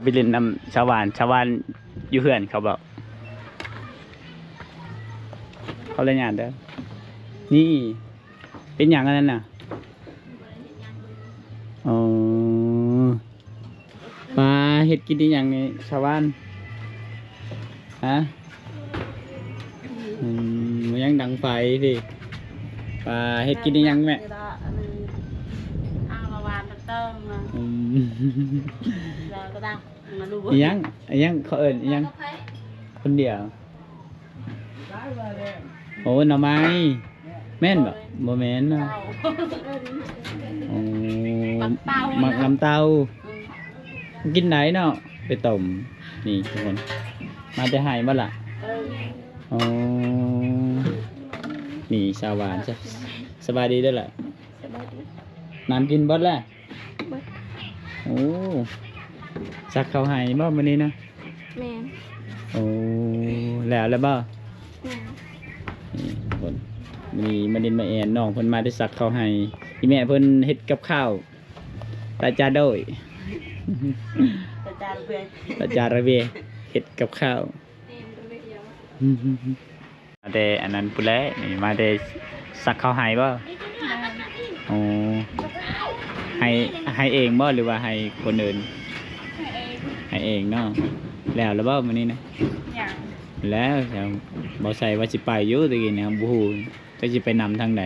ໄປຫຼິ້ນນຳຊາວບ້ານ, ຊາວບ້ານຢູ່ເຮືອນເຂົາເວົ້າ. ຂໍອະນຸຍາດເດີ. ນີ້ ເປັນຫຍັງອັນນັ້ນນະ? ອໍ ປາເຮັດກິນອີ່ຫຍັງນີ້ຊາວບ້ານ? ຮະ? ອືມ ຍັງດັງໄຟຕິ? ປາເຮັດກິນອີ່ຫຍັງແມ່? ອືມ ອີ່ຫຍັງ ອີ່ຫຍັງ ເຂົາເອີ້ນອີ່ຫຍັງ? ຄົນດຽວ. ໂອ້ ໜໍ່ໄມ້ ແມ່ນບໍ່? ບໍ່ແມ່ນເນາະ. ໂອ້ ໝາກເຕົ້າ ໝາກນ້ຳເຕົ້າ ອືມ ກິນໄດ້ເນາະ ໄປຕົ້ມ. ນີ້ທຸກຄົນ ມາແຕ່ໄຮ່ບໍ່ລະ? ເອີ ໂອ້ ນີ້ສາວຫວານ ສະ ສະບາຍດີເດີລະ. ສະບາຍດີ. ນ້ຳກິນເບິດລະ? ເບິດ. ໂອ້ ສັກເຂົ້າໄຮ່ບໍ່ມື້ນີ້ນະ? ແມ່ນ. ໂອ້ ແລ້ວລະບໍ່? ແມ່ນ. ນີ້ທຸກຄົນ ມື້ນີ້ມາຫຼິ້ນມາແອນ ນ້ອງເພິ່ນມາແຕ່ສັກເຂົ້າໄຮ່. ອີ່ແມ່ເພິ່ນເຮັດກັບຂ້າວ ຕາຈາໂດຍ ຕາຈາລະເວ ຕາຈາລະເວ ເຮັດກັບຂ້າວ. ມາແຕ່ອັນນັ້ນພຸ້ນແຫຼະ ນີ້ມາແຕ່ສັກເຂົ້າໄຮ່ບໍ່? ແມ່ນ. ໂອ້ ໄຮ່ ໄຮ່ເອງບໍ່ ຫຼືວ່າໄຮ່ຄົນອື່ນ? ໄຮ່ເອງ. ໄຮ່ເອງເນາະ. ແລ້ວລະບໍ່ມື້ນີ້ນະ? ຍັງ. ແລ້ວ ແລ້ວ ບໍ່ໃສ່ວ່າຊິໄປຢູ່ ຕະກີ້ນີ້ບໍ່ຮູ້ ຈັກຊິໄປນຳທາງໃດ.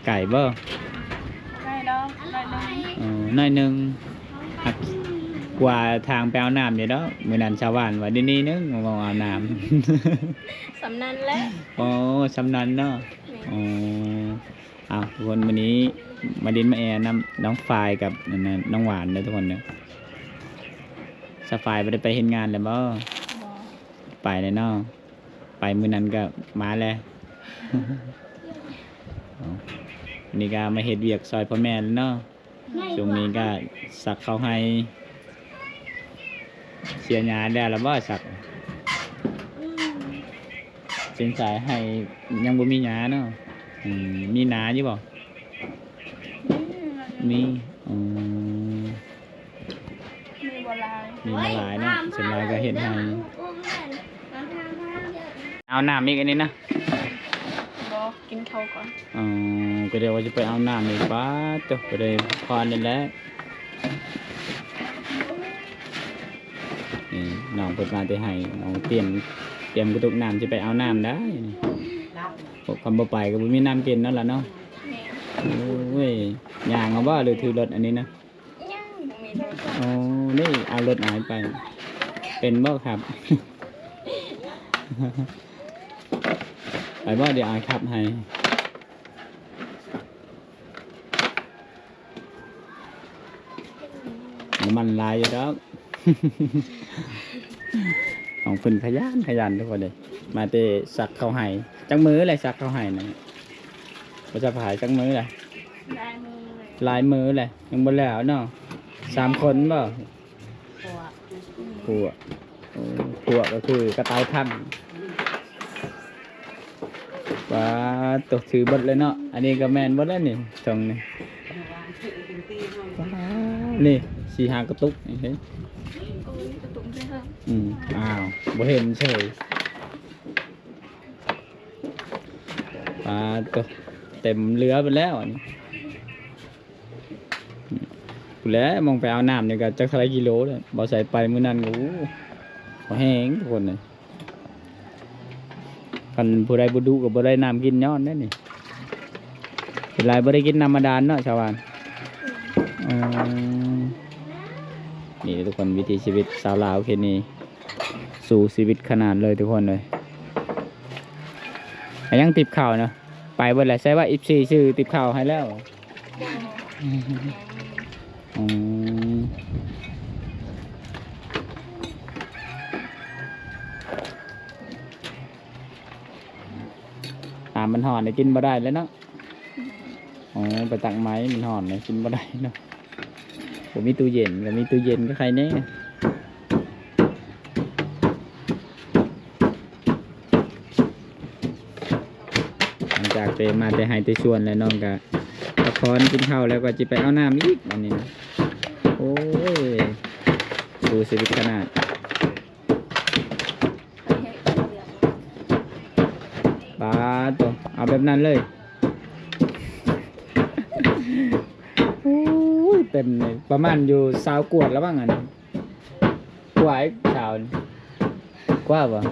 ໄກບໍ່? ໄກດອກ ໜ້ອຍໜຶ່ງ. ເອີ ໜ້ອຍໜຶ່ງ ຫາກກວ່າທາງໄປເອົານ້ຳຢູ່ດອກ. ມື້ນັ້ນຊາວບ້ານວ່າດີໜຶ່ງ ມາເວົ້າເອົານ້ຳ. ສ່ຳນັ້ນແຫຼະ. ອໍ ສ່ຳນັ້ນເນາະ. ແມ່ນ. ອໍ ເອົາ ທຸກຄົນ ມື້ນີ້ມາຫຼິ້ນມາແອນຳນ້ອງຝ້າຍກັບ ອັນນັ້ນ ນ້ອງຫວານເດີທຸກຄົນເດີ. ສາວຝ້າຍບໍ່ໄດ້ໄປເຮັດງານແລ້ວບໍ່? ບໍ່. ໄປແລ້ວເນາະ. ໄປມື້ນັ້ນກໍມາແລ້ວ. ນີ້ກໍມາເຮັດວຽກຊ່ອຍພໍ່ແມ່ແລ້ວເນາະ. ຊ່ວງນີ້ກໍສັກເຂົ້າໄຮ່ ເສຍຫຍ້າແລ້ວລະບໍ່ສັກ? ເສັ້ນສາຍໄຮ່ຍັງບໍ່ມີຫຍ້າເນາະ. ອືມ ມີນາຢູ່ບໍ່? ມີ. ອືມ ມີບໍ່ຫຼາຍ ມີບໍ່ຫຼາຍເນາະ. ສ່ວນຫຼາຍກໍເຮັດໄຮ່. ເອົານ້ຳອີກອັນນີ້ນະ? ບໍ່ ກິນເຂົ້າກ່ອນ. ອໍ ກໍດຽວວ່າຊິໄປເອົານ້ຳອີກ. ປາດໂທ້ ບໍ່ໄດ້ພອນນີ້ແຫຼະ. ນີ້ນ້ອງເພິ່ນມາແຕ່ໄຮ່ ນ້ອງຕຽມ ຕຽມກະຕຸກນ້ຳ ຊິໄປເອົານ້ຳໄດ້ນີ້. ຄັນບໍ່ໄປກໍບໍ່ມີນ້ຳກິນນັ້ນລະເນາະ. ແມ່ນ. ໂອ້ຍ ຍ່າງເອົາບໍ່ ຫຼືຖືລົດອັນນີ້ນະ? ຍັງບໍ່ມີໂທລະສັບ. ໂອ້ ນີ້ເອົາລົດອ້າຍໄປ ເປັນບໍ່ຂັບ? ໄປບໍ່ ດຽວອ້າຍຂັບໃຫ້. ນ້ຳມັນຫຼາຍຢູ່ດອກ. ນ້ອງເພິ່ນຂະຫຍັນ ຂະຫຍັນທຸກຄົນເດ້ ມາແຕ່ສັກເຂົ້າໄຮ່. ຈັກມື້ແລ້ວສັກເຂົ້າໄຮ່ນະ? ບໍ່ສະພາຍ ຈັກມື້ແລ້ວ? ຫຼາຍມື້ແລ້ວ ຫຼາຍມື້ແລ້ວ ຍັງບໍ່ແລ້ວເນາະ. ສາມຄົນບໍ່? ພວກ ພວກ ໂອ້ ພວກກໍຄືກະເຕົາຖັງ. ປາດໂທ້ ຖືເບິດເລີຍເນາະ. ອັນນີ້ກໍແມ່ນເບິດແລ້ວນີ້ ຖົງນີ້. ປາດ ນີ້ສີ່ຫ້າກະຕຸກນີ້ເດ້. ໂອ້ຍ ກະຕຸກເດ້. ອືມ ອ້າວ ບໍ່ເຫັນເສີຍ. ປາດໂທ້ ເຕັມເຮືອເບິດແລ້ວອັນນີ້. ພຸ້ນແຫຼະ ມອງໄປເອົານ້ຳນີ້ກໍຈັກເທົ່າໃດກິໂລແລ້ວ. ບໍ່ໃສ່ໄປມື້ນັ້ນກໍ ໂອ້ ບໍ່ແຫ້ງທຸກຄົນເອີຍ. ຄັນຜູ້ໃດບໍ່ດຸກໍບໍ່ໄດ້ນ້ຳກິນຍ້ອນແນວນີ້. ເປັນຫຼາຍບໍ່ໄດ້ກິນນ້ຳບາດານເນາະຊາວບ້ານ. ອືມ ນີ້ທຸກຄົນ ວິຖີຊີວິດຊາວລາວເຂດນີ້ ສູ້ຊີວິດຂະໜາດເລີຍທຸກຄົນເອີຍ. ອາ ຍັງຕິບເຂົ້າເນາະ ໄປເບິດແລ້ວ. ໃສ່ວ່າເອັບຊີຊື້ຕິບເຂົ້າໃຫ້ແລ້ວ. ອືມ ນ້ຳມັນຮ້ອນນີ້ກິນບໍ່ໄດ້ແລ້ວເນາະ. ອໍ ໄປຕັກໄມ້ ມັນຮ້ອນເລີຍ ກິນບໍ່ໄດ້ເນາະ. ບໍ່ມີຕູ້ເຢັນ ກໍມີຕູ້ເຢັນກໍໄຄແດ່. ຫຼັງຈາກໄປ ມາແຕ່ໄຮ່ແຕ່ສວນແລ້ວ ນ້ອງກໍພັກຜ່ອນກິນເຂົ້າແລ້ວ ກໍຊິໄປເອົານ້ຳອີກບາດນີ້ນະ. ໂອ້ຍ ຄືຊີວິດຂະໜາດ. ປາດໂຕ ເອົາແບບນັ້ນເລີຍ. ໂອ້ຍ ເຕັມເລີຍ ປະມານຢູ່ຊາວກວ່າລະມັ້ງ ອັນນີ້ ກວ່າອີກຊາວ ກວ່າບໍ່?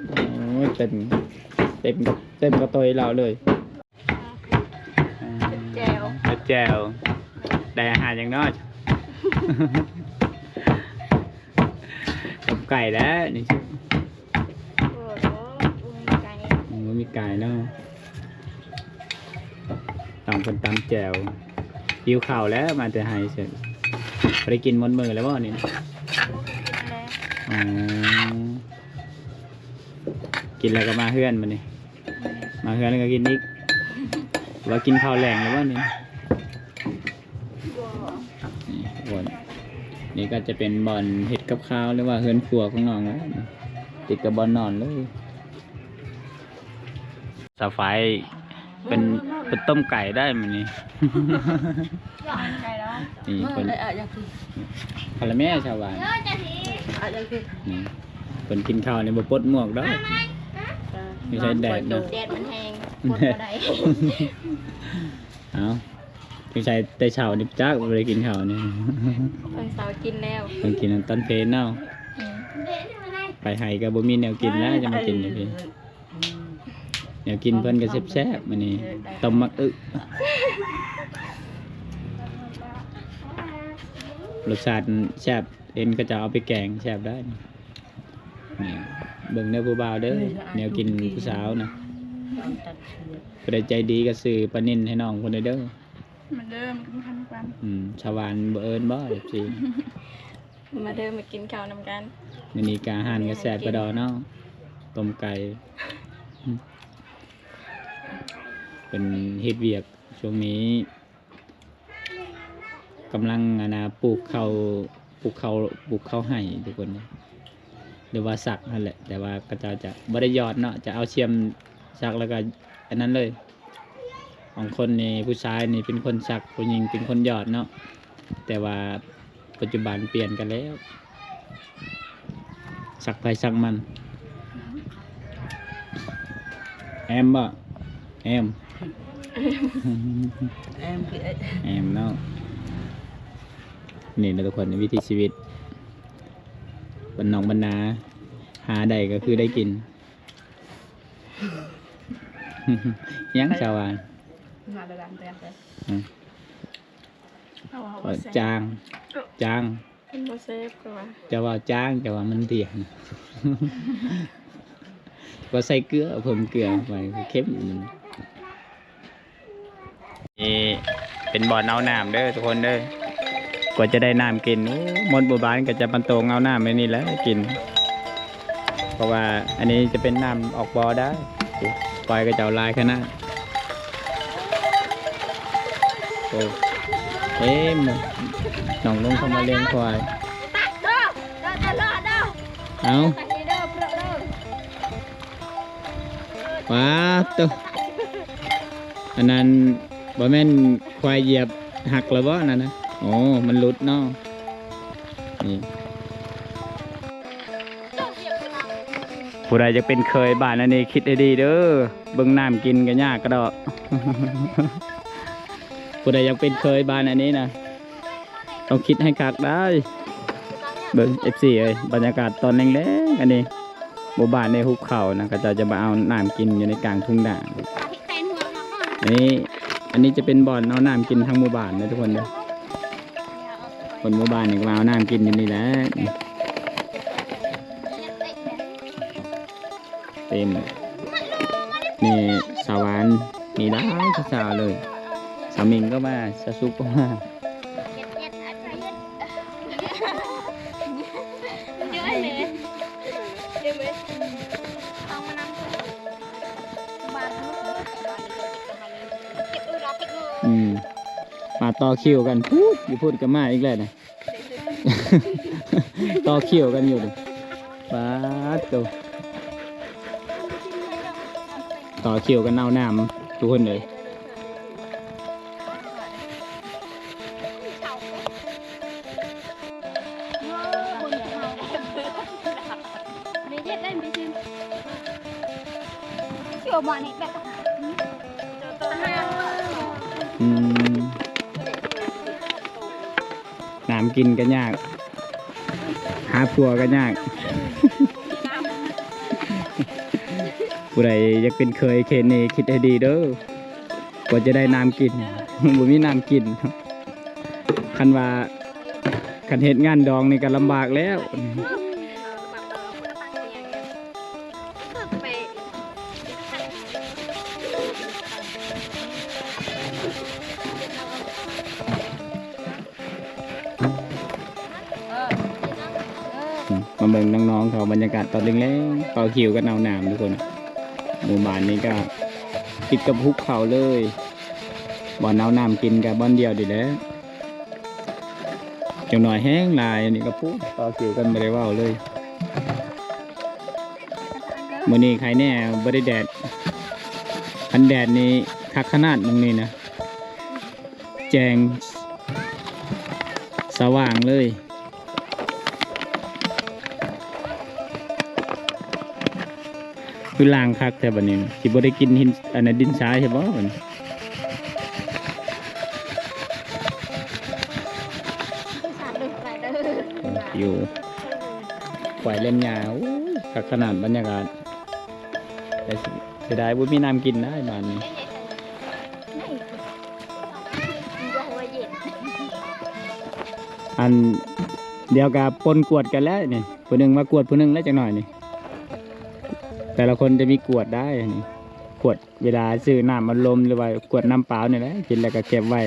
ໂອ້ຍ ເຕັມ ເຕັມ ເຕັມກະໂຕຍລາວເລີຍ. ແຈ່ວ ເຮັດແຈ່ວ ໄດ້ອາຫານຫຍັງເນາະ? ຕົ້ມໄກ່ແຫຼະນີ້. ໂອ້ໂຫ ບໍ່ມີໄກ່ ອືມ ບໍ່ມີໄກ່ເນາະ. ຕ້ອງເພິ່ນຕຳແຈ່ວ. ຫິວເຂົ້າແລ້ວ ມາແຕ່ໄຮ່ເຊິ່ງ ບໍ່ໄດ້ກິນໝົດມື້ແລ້ວບໍ່ນີ້? ບໍ່ກິນແລ້ວ. ອໍ ກິນແລ້ວກໍມາເຮືອນບັດນີ້. ມາເຮືອນແລ້ວກໍກິນອີກ. ວ່າກິນເຂົ້າແລງແລ້ວບໍ່ນີ້? ບໍ່. ນີ້ທຸກຄົນ ນີ້ກໍຈະເປັນບ່ອນເຮັດກັບຂ້າວ ຫຼືວ່າເຮືອນຄົວຂອງນ້ອງແຫຼະ ຕິດກັບບ່ອນນອນເລີຍ. ສາວຝ້າຍເປັນ ເປັນຕົ້ມໄກ່ໄດ້ມື້ນີ້. ໄກ່ແລ້ວ ນີ້ເພິ່ນ ເອີ ເອີ ຢາກກິນ ພາລະແມ່ຊາວບ້ານ ເອີ ຢາກກິນ ນີ້ ເພິ່ນກິນເຂົ້ານີ້ບໍ່ປົດໝວກດອກ. ຢູ່ໃສແດດນະ ແດດມັນແຮງ ປົດບໍ່ໄດ້. ເອົ້າ ສົງໄສແຕ່ເຊົ້ານີ້ຈັກບໍ່ໄດ້ກິນເຂົ້ານີ້. ຕອນເຊົ້າກິນແລ້ວ ຕ້ອງກິນຕອນເພນເນາະ. ອືມ ໄປໄຮ່ກໍບໍ່ມີແນວກິນແລ້ວ ຈະມາກິນຢູ່ພີ້. ແນວກິນເພິ່ນກໍແຊບໆ ມື້ນີ້ ເອີ ຕົ້ມໝາກອຶ ລົດຊາດແຊບ ເຫັນເຂົາເຈົ້າເອົາໄປແກງແຊບໄດ໋. ນີ້ ເບິ່ງເດີຜູ້ບ່າວເດີ ແນວກິນຜູ້ສາວນະ. ຜູ້ໃດໃຈດີກໍຊື້ປານິນໃຫ້ນ້ອງເພິ່ນເດີ. ມາເດີ ມາກິນຂ້າວນຳກັນ. ອືມ ຊາວບ້ານບໍ່ເອີ້ນບໍ່ ເອັຟຊີ? ມາເດີ ມາກິນເຂົ້ານຳກັນ. ມື້ນີ້ກະອາຫານກະແຊບກະດອເນາະ ຕົ້ມໄກ່. ເພິ່ນເຮັດວຽກຊ່ວງນີ້ ກຳລັງ ອັນນ່າ ປູກເຂົ້າ ປູກເຂົ້າ ປູກເຂົ້າໄຮ່ທຸກຄົນ ຫຼືວ່າສັກຫັ້ນແຫຼະ. ແຕ່ວ່າເຂົາເຈົ້າຈະບໍ່ໄດ້ຢອດເນາະ ຈະເອົາຊຽມສັກແລ້ວກະອັນນັ້ນເລີຍ. ຂອງຄົນນີ້ ຜູ້ຊາຍນີ້ເປັນຄົນສັກ ຜູ້ຍິງເປັນຄົນຢອດເນາະ. ແຕ່ວ່າປັດຈຸບັນປ່ຽນກັນແລ້ວ ສັກໃຜສັກມັນ. ແອມບໍ່? ແອມ ແອມຄື ແອມເນາະ. ນີ້ນະທຸກຄົນ ວິຖີຊີວິດບ້ານນອກບ້ານນາ ຫາໄດ້ກໍຄືໄດ້ກິນ. ຍັງຊາວບ້ານ ຫາໄດ້ຫຼາຍແບບເລີຍ. ອືມ ເຂົາເວົ້າວ່າແຊບ ຈາງ ຈາງ ມັນບໍ່ແຊບ ເຂົາວ່າ. ເຈົ້າເວົ້າຈາງ ເຈົ້າວ່າມັນເພຍນະ ກໍໃສ່ເກືອ ເພີ່ມເກືອໄປ ເຄັມ. ນີ້ເປັນບ່ອນເອົານ້ຳເດີທຸກຄົນເດີ ກວ່າຈະໄດ້ນ້ຳກິນ. ໂອ້ ໝົດໝູ່ບ້ານກໍຈະມາໂຕ່ງເອົານ້ຳໃນນີ້ແຫຼະກິນ ເພາະວ່າອັນນີ້ຈະເປັນນ້ຳອອກບໍ່ໄດ້. ໂອ້ ຄວາຍເຂົາເຈົ້າຫຼາຍຂະໜາດ. ໂອ້ ເອີ ນ້ອງລົງເຂົ້າມາລ້ຽງຄວາຍ. ເອົາ ປາດໂຕ ອັນນັ້ນບໍ່ແມ່ນຄວາຍຢຽບຫັກລະບໍ່ນັ້ນນະ? ໂອ້ ມັນຫຼຸດເນາະ. ນີ້ ຜູ້ໃດຢາກເປັນເຂີຍບ້ານອັນນີ້ຄິດໃຫ້ດີເດີ ເບິ່ງນ້ຳກິນກໍຍາກກະດອກ. ຜູ້ໃດຢາກເປັນເຂີຍບ້ານອັນນີ້ນະ ຕ້ອງຄິດໃຫ້ຄັກໄດ໋. ເບິ່ງ ເອັຟຊີ ເອີຍ ບັນຍາກາດຕອນແລງໆ ອັນນີ້ ໝູ່ບ້ານໃນຫຸບເຂົານະ ເຂົາເຈົ້າຈະມາເອົານ້ຳກິນຢູ່ໃນກາງທົ່ງນາ. ນີ້ ອັນນີ້ຈະເປັນບ່ອນເອົານ້ຳກິນທັງໝູ່ບ້ານເດີທຸກຄົນເດີ. ຄົນໝູ່ບ້ານນີ້ກໍມາເອົານ້ຳກິນຢູ່ນີ້ແຫຼະ. ເຕັມ ນີ້ສາວຫວານ ມີຫຼາຍສາວເລີຍ. ສາວມິງກໍມາ ສາວສຸກກໍມາ. ອືມ ມາຕໍ່ຄິວກັນ ພຸ້ນ ຢູ່ພຸ້ນກໍມາອີກແລ້ວນະ. ຕໍ່ຄິວກັນຢູ່ນີ້ ປາດໂຕ ຕໍ່ຄິວກັນເອົານ້ຳທຸກຄົນເອີຍ. ອືມ ນ້ຳກິນກໍຍາກ ຫາຜົວກໍຍາກ. ຜູ້ໃດຢາກເປັນເຂີຍເຂດນີ້ ຄິດໃຫ້ດີເດີ້ ກວ່າຈະໄດ້ນ້ຳກິນ ບໍ່ມີນ້ຳກິນ. ຄັນວ່າ ຄັນເຮັດງານດອງນີ້ກໍລຳບາກແລ້ວ. ມາເບິ່ງນ້ອງໆເຂົາ ບັນຍາກາດຕອນແລງໆ ເປົ່າຂິວກັນເອົານ້ຳທຸກຄົນ. ໝູ່ບ້ານນີ້ກໍຕິດກັບພູເຂົາເລີຍ ບ່ອນເອົານ້ຳກິນກໍບ່ອນດຽວນີ້ແຫຼະ. ຈັກໜ້ອຍແຮງຫຼາຍ ອັນນີ້ກໍພູເປົ່າຂິວກັນ ບໍ່ໄດ້ເວົ້າເລີຍ. ມື້ນີ້ໄຄແນ່ ບໍ່ໄດ້ແດດ ຄັນແດດນີ້ຄັກຂະໜາດໝ່ອງນີ້ນະ ແຈ້ງສະຫວ່າງເລີຍ. ຄືລ້າງຄັກແທ້ບັດນີ້ ຊິບໍ່ໄດ້ກິນຫີນ ອັນນັ້ນ ດິນຊາຍໃຊ່ບໍ່ບັດນີ້? ຢູ່ ຄວາຍເລັ້ນຫຍ້າ ໂອ້ຍ ຄັກຂະໜາດບັນຍາກາດ ແຕ່ເສຍດາຍບໍ່ມີນ້ຳກິນໄດ໋ບ້ານນີ້. ອັນດຽວກໍປົນກວດກັນແລ້ວນີ້ ຜູ້ໜຶ່ງມາກວດຜູ້ໜຶ່ງແລ້ວ ຈັກໜ້ອຍນີ້ ແຕ່ລະຄົນຈະມີກວດໄດ້ນີ້ ກວດເວລາຊື້ນ້ຳອັດລົມ ຫຼືວ່າກວດນ້ຳເປົ່ານີ້ແຫຼະ ກິນແລ້ວກໍເກັບໄວ້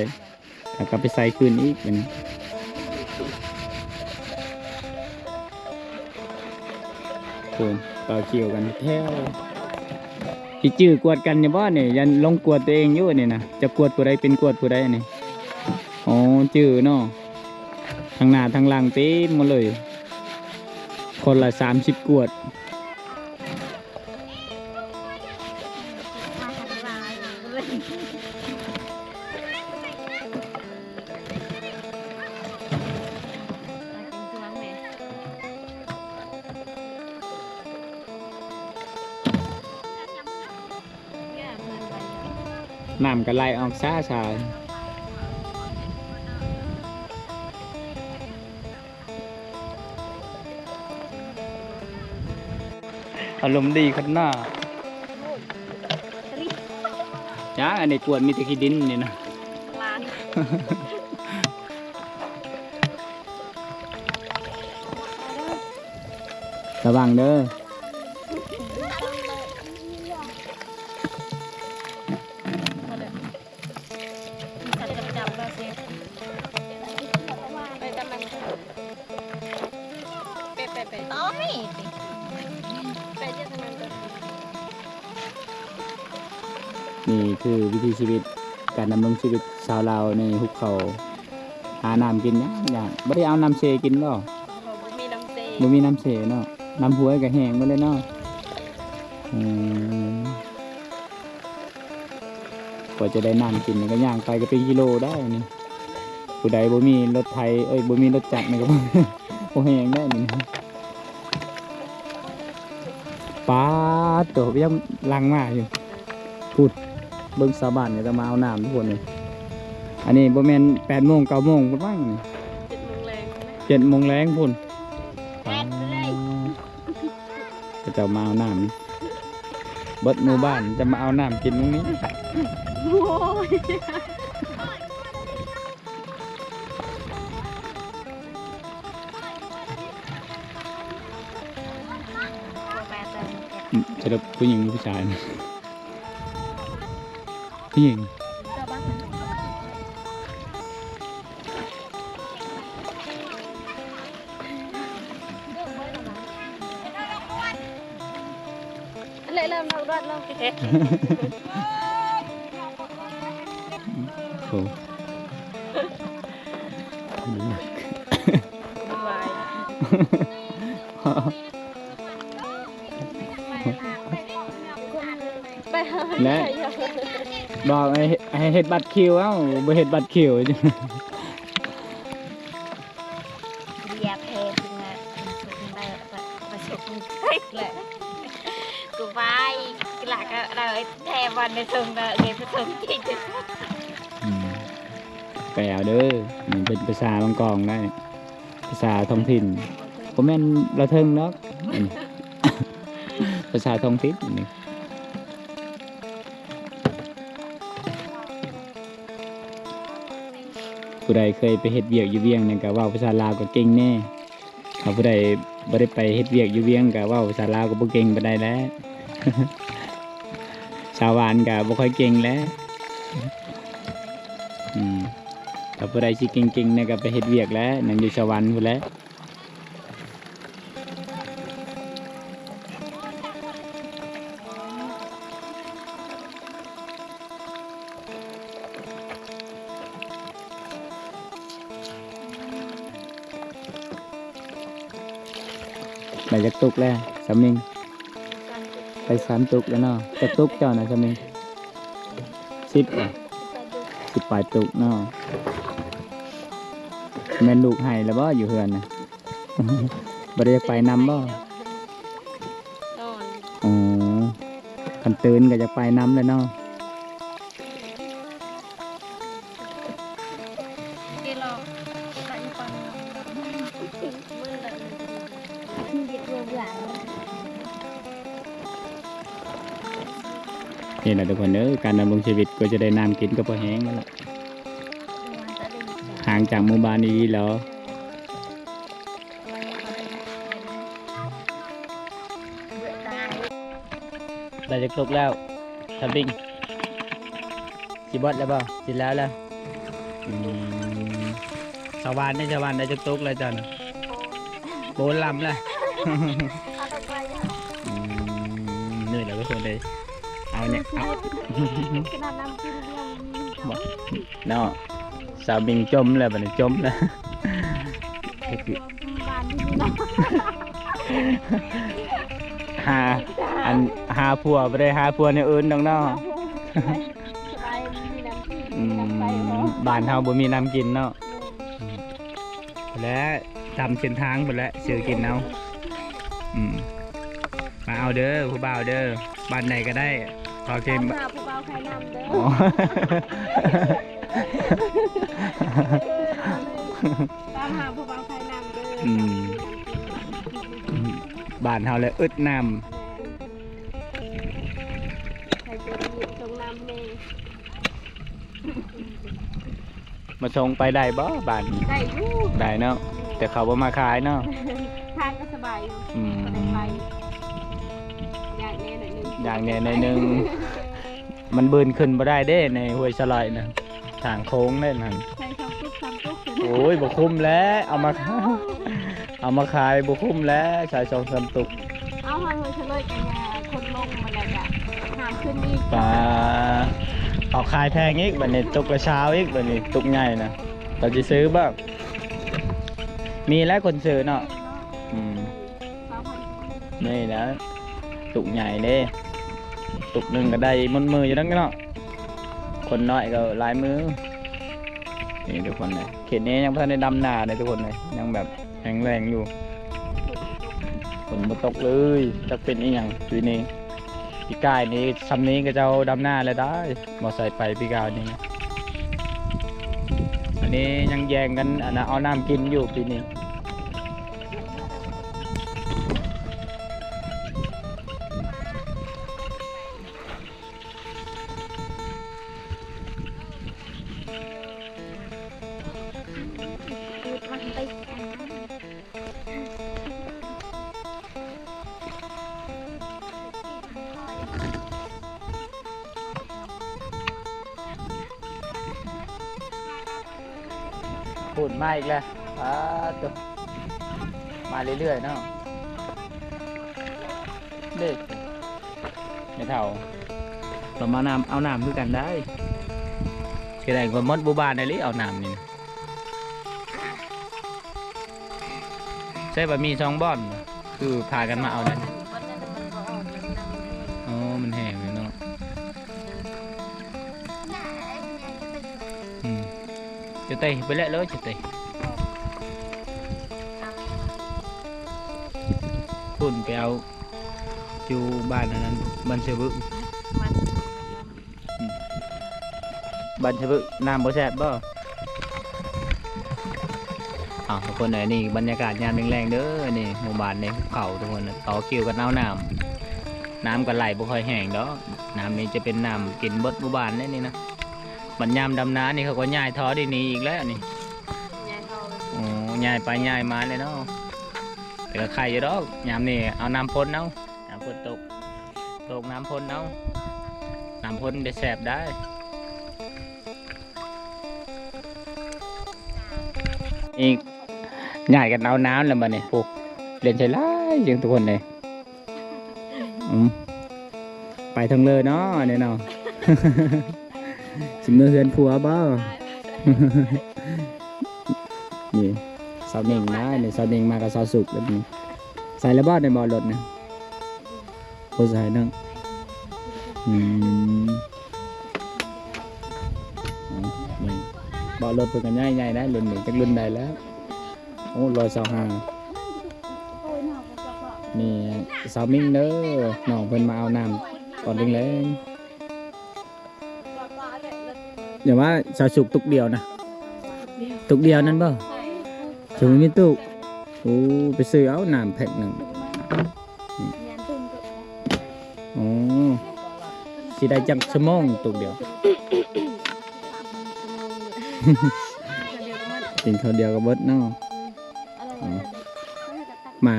ແລ້ວກໍໄປໃສ່ຄືນອີກບັດນີ້. ໂອ້ ຕໍ່ຄິວກັນແຖວ ຊິຈື່ກວດກັນຢູ່ບໍ່ນີ້? ຢ້ານຫຼົງກວດຕົວເອງຢູ່ນີ້ນະ ຈະກວດຜູ້ໃດເປັນກວດຜູ້ໃດນີ້. ອໍ ຈື່ເນາະ ທັງໜ້າທັງຫຼັງເຕັມໝົດເລີຍ ຄົນລະສາມສິບກວດ. ນ້ຳກໍໄຫຼອອກຊ້າໆ. ອາລົມດີຂະໜາດ. ຫຍັງ ອັນນີ້ກວດມີແຕ່ຂີ້ດິນນີ້ນະ. ລະວັງເດີ. ນີ້ຄືວິຖີຊີວິດ ການດຳລົງຊີວິດຊາວລາວໃນຫຸບເຂົາ ຫານ້ຳກິນຍາກໆ. ບໍ່ໄດ້ເອົານ້ຳເຊກິນບໍ່? ບໍ່ມີນ້ຳເຊ ບໍ່ມີນ້ຳເຊເນາະ. ນ້ຳຫ້ວຍກໍແຫ້ງໝົດເລີຍເນາະ. ອືມ ກວ່າຈະໄດ້ນ້ຳກິນກໍຍ່າງໄປກໍເປັນກິໂລໄດ້ນີ້. ຜູ້ໃດບໍ່ມີລົດໄຖ ເອີຍ ບໍ່ມີລົດຈັກນີ້ກໍ ບໍ່ແຫ້ງໄດ້ນີ້. ປາດໂຕ ຍັງຫຼັງມາຢູ່ ພຸ້ນ ເບິ່ງຊາວບ້ານກໍຈະມາເອົານ້ຳທຸກຄົນເອີຍ. ອັນນີ້ບໍ່ແມ່ນແປດໂມງ ເກົ້າໂມງພຸ້ນມັ້ງ ເຈັດໂມງແລງພຸ້ນ. ປາດ ເຂົາເຈົ້າມາເອົານ້ຳ ເບິດໝູ່ບ້ານຈະມາເອົານ້ຳກິນມື້ນີ້. ໂອ້ຍ ສະຫຼຸບຜູ້ຍິງຜູ້ຊາຍ? ຜູ້ຍິງ. ເລະເລີ່ມເອົາດອດລົງ. ໂອ້ ຫາຍ ແລະ ບອກໃຫ້ ໃຫ້ເຮັດບັດຄິວ ເອົ້າ ບໍ່ເຮັດບັດຄິວ. ເບຍແພງ ປະຊ ແຫຼະ ກູໄປ ລະກະເອົາແທ້ວັນໄປສົ່ງ ເອີ ໄປສົ່ງຈິງ ອືມ ໄປເອົາເດີ ນີ້ເປັນພາສາບາງກອງໄດ້ ພາສາທ້ອງຖິ່ນ ບໍ່ແມ່ນລາວເທິງດອກ ອັນ ພາສາທ້ອງຖິ່ນນີ້. ຜູ້ໃດເຄີຍໄປເຮັດວຽກຢູ່ວຽງນັ້ນ ກະເວົ້າພາສາລາວກະເກັ່ງແດ່. ຖ້າຜູ້ໃດບໍ່ໄດ້ໄປເຮັດວຽກຢູ່ວຽງ ກະເວົ້າພາສາລາວກະບໍ່ເກັ່ງປານໃດແຫຼະ. ສາວຫວານກະບໍ່ຄ່ອຍເກັ່ງແຫຼະ. ອືມ ຖ້າຜູ້ໃດຊິເກັ່ງໆ ນະ ກະໄປເຮັດວຽກແຫຼະ ນັ້ນຢູ່ສະຫວັນພຸ້ນແຫຼະ. ໄດ້ຈັກຕຸກແລ້ວ ສາວມິງ? ໄດ້ສາມຕຸກແລ້ວເນາະ. ຈັກຕຸກເຈົ້ານະ ສາວມິງ? ສິບ ສິບປາຍຕຸກເນາະ. ແມ່ນລູກໄຫ້ແລ້ວບໍ່ ຢູ່ເຮືອນນະ? ບໍ່ໄດ້ຢາກໄປນຳບໍ່? ນອນ. ອໍ ຄັນຕື່ນກະຢາກໄປນຳແລ້ວເນາະ. ນີ້ແຫຼະທຸກຄົນເອີຍ ການດຳລົງຊີວິດກວ່າຈະໄດ້ນ້ຳກິນກະພໍແຮງແລ້ວລະ. ຫ່າງຈາກໝູ່ບ້ານອີ່ຫຼີແລ້ວ. ໄດ້ຈັກຕຸກແລ້ວ ສາວບິງ? ຊິເບິດແລ້ວບໍ່? ຊິແລ້ວແລ້ວ? ອືມ ສາວຫວານເດ້ ສາວຫວານໄດ້ຈັກຕຸກແລ້ວເຈົ້ານະ? ໂອ້ ລຳແລ້ວ. ອືມ ນີ້ແຫຼະທຸກຄົນເອີຍ ເອົານີ້ ເອົາ ເນາະ. ສາວບິງຈົມແລ້ວ ບາດນີ້ຈົມແລ້ວ. ຫາ ອັນ ຫາຜົວບໍ່ໄດ້ຫາຜົວແນວອື່ນດອກເນາະ. ອືມ ບ້ານເຮົາບໍ່ມີນ້ຳກິນເນາະ. ແລະ ຕາມເສັ້ນທາງພຸ້ນແຫຼະ ຊື້ກິນເອົາ. ອືມ ມາເອົາເດີຜູ້ບ່າວເດີ ບ້ານໃດກະໄດ້ ຂໍແຄ່ ຕາມຫາຜູ້ບ່າວຂາຍນ້ຳເດີ. ອໍ ຕາມຫາຜູ້ບ່າວຂາຍນ້ຳເດີ. ອືມ ບ້ານເຮົາແຫຼະອຶດນ້ຳ. ໃຜເຈີດີສົ່ງນ້ຳແດ່. ມາສົ່ງໄປໄດ້ບໍ່ບ້ານ? ໄດ້ຢູ່ ໄດ້ເນາະ ແຕ່ເຂົາບໍ່ມາຂາຍເນາະ. ທາງກະສະບາຍຢູ່. ອືມ ບໍ່ໄດ້ໄປ ຍາກແດ່ໜ້ອຍໜຶ່ງ ຍາກແດ່ໜ້ອຍໜຶ່ງ. ມັນບືນຂຶ້ນບໍ່ໄດ້ເດ້ ໃນຫ້ວຍສະຫຼອຍນະ ທາງໂຄ້ງເດ້ນັ້ນ. ໃສ່ສອງຕຸກສາມຕຸກ. ໂອ້ຍ ບໍ່ຄຸ້ມແຫຼະ ເອົາມາ ເອົາມາຂາຍບໍ່ຄຸ້ມແຫຼະ ໃສ່ສອງສາມຕຸກ. ເອົາ ຫາເຮີຍສະເລີຍກະຍາ ຄົນລົງມາແລ້ວກະຫາມຂຶ້ນອີກ. ປາ ເອົາຂາຍແພງອີກ ບາດນີ້ຕຸກລະຊາວອີກ ບາດນີ້ຕຸກໃຫຍ່ນະ. ເຈົ້າຊິຊື້ບໍ່? ມີແຫຼະຄົນຊື້ເນາະ. ອືມ ນີ້ນະ ຕຸກໃຫຍ່ເດ້ ຕຸກໜຶ່ງກະໄດ້ໝົດມື້ຢູ່ດອກເນາະ. ຄົນນ້ອຍກະຫຼາຍມື້. ນີ້ທຸກຄົນເອີຍ ເຂດນີ້ຍັງບໍ່ທັນໄດ້ດຳນາເດ້ທຸກຄົນເອີຍ ຍັງແບບແຫ້ງແລ້ງຢູ່ ຝົນບໍ່ຕົກເລີຍ. ຈັກເປັນອີ່ຫຍັງປີນີ້ ປີກາຍນີ້ຊ່ຳນີ້ເຂົາເຈົ້າດຳນາແລ້ວໄດ໋ ບໍ່ໃສ່ໄປປີກາຍນີ້ນະ. ອັນນີ້ຍັງແຍ່ງກັນ ອັນນະ ເອົານ້ຳກິນຢູ່ປີນີ້. ພຸ້ນມາອີກແລ້ວ ປາໂຕ ມາເລື້ອຍໆເນາະ. ເດ້ ແມ່ເຖົ້າ ລາວມານຳ ເອົານ້ຳຄືກັນໄດ໋. ຊິໄດ້ກວ່າໝົດໝູ່ບ້ານໄດ້ເລີຍ ເອົານ້ຳນີ້. ໃຊ່ວ່າມີສອງບ່ອນ ຄືພາກັນມາເອົານັ້ນ. ອໍ ມັນແຫ້ງແລ້ວເນາະ. ອືມ ຈະເຕະໄປແຫຼະເລີຍ ຈະເຕະ. ພຸ້ນໄປເອົາຢູ່ບ້ານອັນນັ້ນ ບ້ານເຊບຶກ ບ້ານເຊບຶກ ອືມ ບ້ານເຊບຶກ ນ້ຳບໍ່ແຊບບໍ່? ອ້າວ ທຸກຄົນເອີຍ ນີ້ບັນຍາກາດຍາມແລງໆເດີ ນີ້ໝູ່ບ້ານໃນພູເຂົາ ທຸກຄົນ ຕໍ່ຄິວກັນເອົານ້ຳ ນ້ຳກໍໄຫຼບໍ່ຄ່ອຍແຫ້ງດອກ ນ້ຳນີ້ຈະເປັນນ້ຳກິນເບິດໝູ່ບ້ານເດ້ນີ້ນະ ບັດຍາມດຳນານີ້ເຂົາກໍຍ້າຍທໍ່ດິນໜີອີກແລ້ວນີ້ ຍ້າຍທໍ່ໄປ ໂອ້ ຍ້າຍໄປຍ້າຍມາເລີຍເນາະ ແຕ່ກໍໄຄຢູ່ດອກ ຍາມນີ້ເອົານ້ຳພົ່ນເອົາ ຍາມຝົນຕົກ ຕົກນ້ຳພົ່ນເອົາ ນ້ຳພົ່ນໄດ້ແຊບໄດ໋ ນີ້ຍ້າຍກັນເອົານ້ຳແລ້ວບັດນີ້ ໂອ້ ເຫຼັ້ນໃສ່ຫຼາຍຈັ່ງທຸກຄົນເລີຍ ອືມ ໄປທາງເລີເນາະ ອັນນີ້ເນາະ ຊິເມືອເຮືອນຜົວບໍ່? ນີ້ສາວເໜັງນະ ນີ້ສາວເໜັງມາກັບສາວສຸກແລ້ວນີ້ ໃສ່ແລ້ວບໍ່ ໃນເບາະລົດນະ? ບໍ່ໃສ່ເນາະ ອືມ ເອົາ ນີ້ ເບາະລົດເພິ່ນກໍໃຫຍ່ໆໄດ໋ ລຸ້ນນີ້ ຈັກລຸ້ນໃດແລ້ວ ໂອ້ ຮ້ອຍຊາວຫ້າ ນີ້ສາວມິງເດີ ນ້ອງເພິ່ນມາເອົານ້ຳຕອນແລງໆ ຢ່າວ່າສາວສຸກຕຸກດຽວນະ ຕຸກດຽວນັ້ນບໍ່? ສາວສຸກມີຕຸກ ໂອ້ ໄປຊື້ເອົານ້ຳແພັກໜຶ່ງ ອືມ ອໍ ຊິໄດ້ຈັກຊົ່ວໂມງຕຸກດຽວ? ກິນເຂົ້າດຽວກໍເບິດເນາະ ອືມ ມາ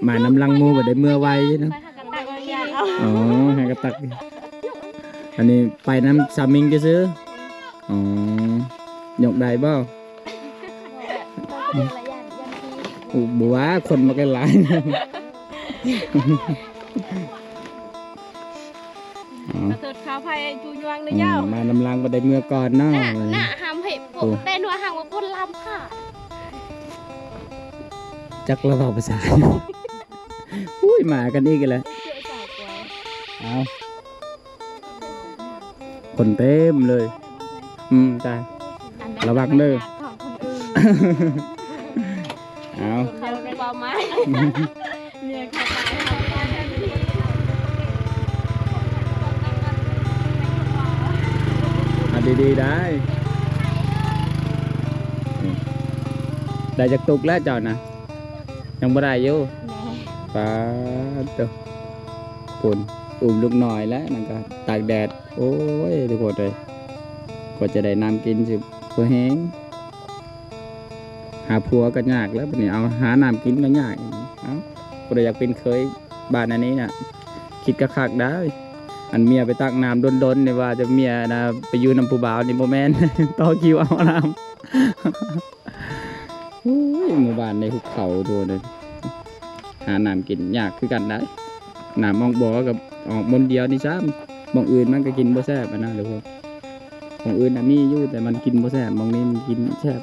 ມານຳຫຼັງໝູ່ບໍ່ໄດ້ເມືອໄວເນາະ ອໍ ໃຫ້ກະຕັກ ອັນນີ້ໄປນຳສາວມິງຊື່ໆ ອໍ ຍົກໄດ້ບໍ່? ໂອ້ ບໍ່ວ່າຄົນມັກຫຼາຍ ອໍ ຂໍໂທດຂໍອະໄພຈູຍວງເດີເຈົ້າ ອືມ ມານຳຫຼັງບໍ່ໄດ້ເມືອກ່ອນເນາະ ໜ້າ ໜ້າຫ້າມໃຫ້ ໂອ້ ແຕ່ໜ້າຫ້າມວ່າຄົນລຳຄ່ະ ຈັກລາວເວົ້າພາສາຫຍັງ ອຸ້ຍ ມາກັນອີກແລ້ວ ເອົາ ຄົນເຕັມເລີຍ ອືມ ຕາຍ ລະວັງເດີ ຂອງຄົນອື່ນ ເອົາ ເຂົາເວົ້າມາ ເມຍເຂົາຕາຍ ເອົາດີໆໄດ້ ໄດ້ຈັກຕຸກແລ້ວເຈົ້ານະ? ຍັງບໍ່ໄດ້ຢູ່ ແມ່ ປາດໂທ້ ພຸ້ນ ອຸ້ມລູກນ້ອຍແລ້ວ ນັ້ນກໍຕາກແດດ ໂອ້ຍ ທຸກຄົນເອີຍ ກວ່າຈະໄດ້ນ້ຳກິນຊິບໍ່ແຮງ ຫາຜົວກໍຍາກແລ້ວ ບັດນີ້ເອົາຫານ້ຳກິນກໍຍາກ ເອົ້າ ຜູ້ໃດຢາກເປັນເຂີຍບ້ານອັນນີ້ນະ ຄິດຄັກໆໄດ້ ອັນເມຍໄປຕັກນ້ຳດົນໆນີ້ ວ່າແຕ່ເມຍນະໄປຢູ່ນຳຜູ້ບ່າວນີ້ບໍ່ແມ່ນ ຕໍ່ຄິວເອົານ້ຳ. ໂອ້ຍ ໝູ່ບ້ານໃນພູເຂົາໂຕນັ້ນ ຫານ້ຳກິນຍາກຄືກັນໄດ໋ ນ້ຳອອກບໍ່ກໍອອກບ່ອນດຽວນີ້ຊ້ຳ ບ່ອນອື່ນມັນກໍກິນບໍ່ແຊບຫັ້ນນະ ທຸກຄົນ ບ່ອນອື່ນນະມີຢູ່ ແຕ່ມັນກິນບໍ່ແຊບ ບ່ອນນີ້ມັນກິນແຊບ.